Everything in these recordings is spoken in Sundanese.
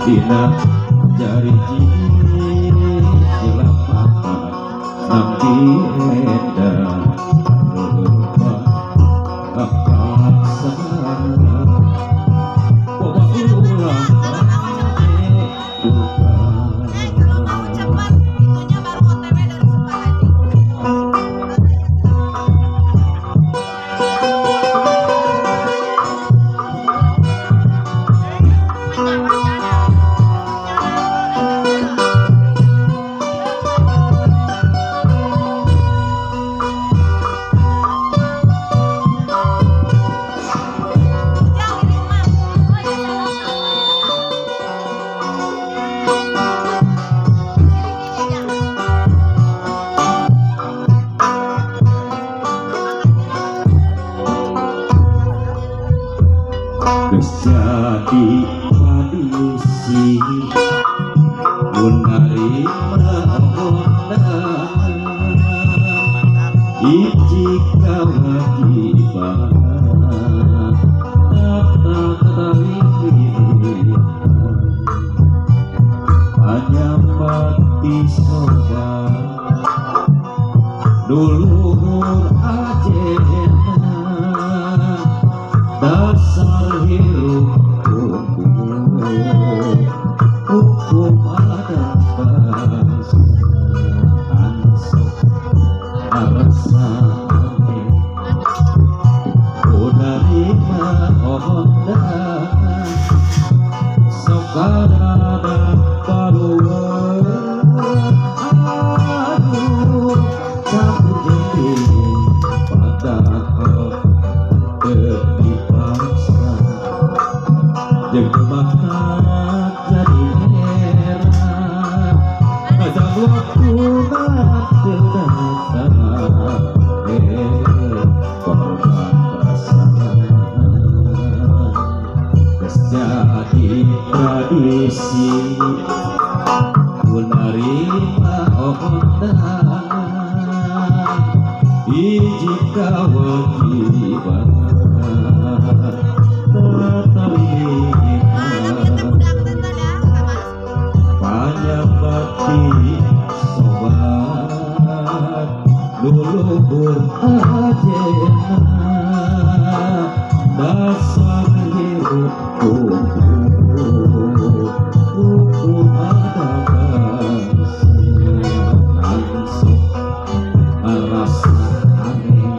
Dina jari jelapa nanti enda lupa aksara ulang. Kalau mau cepat itunya baru OTW dari Sepah Haji. Jadi tradisi menerima undangan hiji kewajiban hanya mati sobat dulur ajena dasar hirup hukum ada bangsa rasane menerima undangan sokadada paluan aduh campur jadi padahal dipaksa jeung makan jadi era ajang waktu teu datang korban perasaan geus jadi tradisi menerima undangan hiji kewajiban bakti sobat luluhur ajena dasar hirup hukum ada bangsa langsung rasa aneh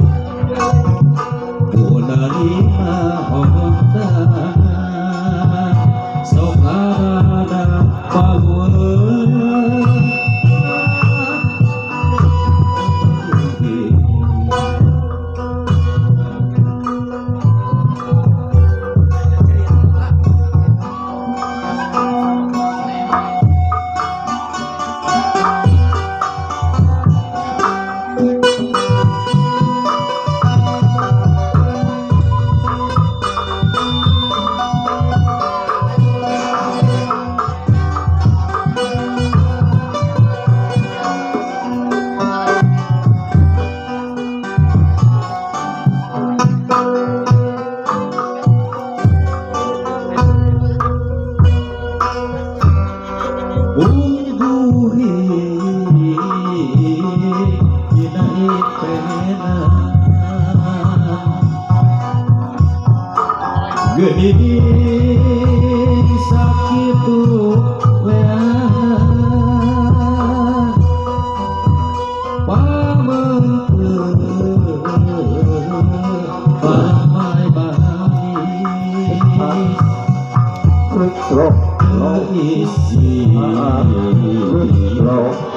menerima undangan sok ada paluan.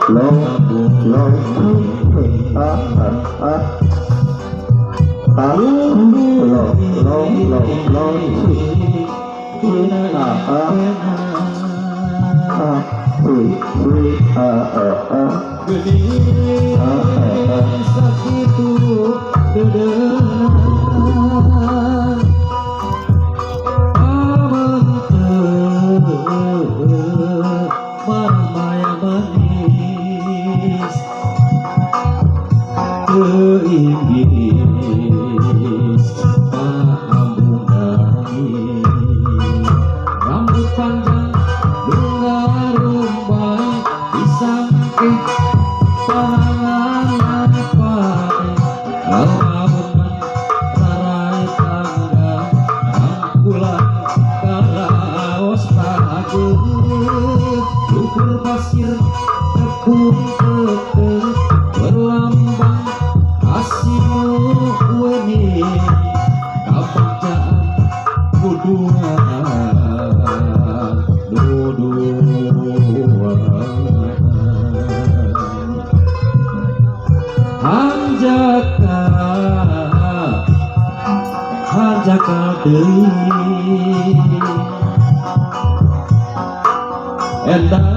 Lo lo a a a a lo lo lo lo a a a a a a a a sakitu dedeuna maya manis teu inggis paambung nangis rambut panjang bunga rumbai disangke panangan pae lamun rarai tangga rangkulan karaos tageut lumpur pasir tekung tetep berlambang kasihmu wening kabagjaan kuduan duduan hanjaka hanjaka deui endang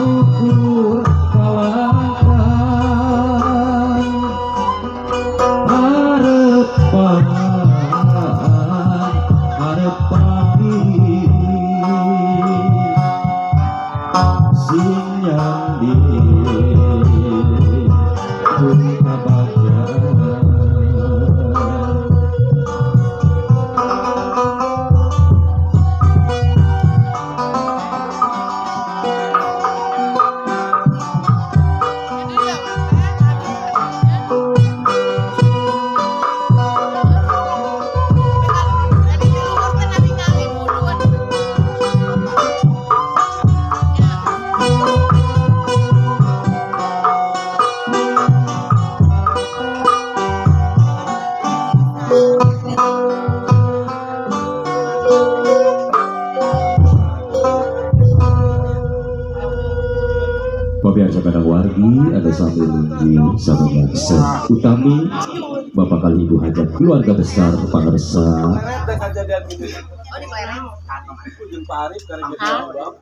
ukur kalangkan harepan harepan sing nyandi ku kabagjaan. Jadi ya, Jadi di luhur teh ningali mudun. Ya. Pemirsa kadang wargi ada sambil nunggu sambil nyaksen utami bapak kali ibu hajat keluarga besar pangersa Oh, di Malereng.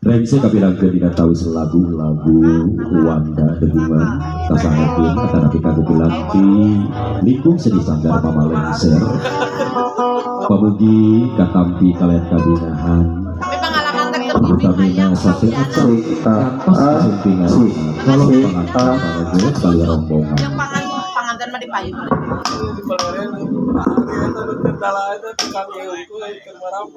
rengse kapirangkeun dina tawis lagu-lagu Wanda Degungan kasangakeun atanapi kagupilanti lingkung sedih sanggar Mama Lengser pamugi katampi kalian kabinahan Tapi pengalaman teh keur bimbing utamina hayang sate Sauyana. A kantos a kasumpingan C kolom C pengantin A paraga kali rombongan. Yang panganten mah di payung.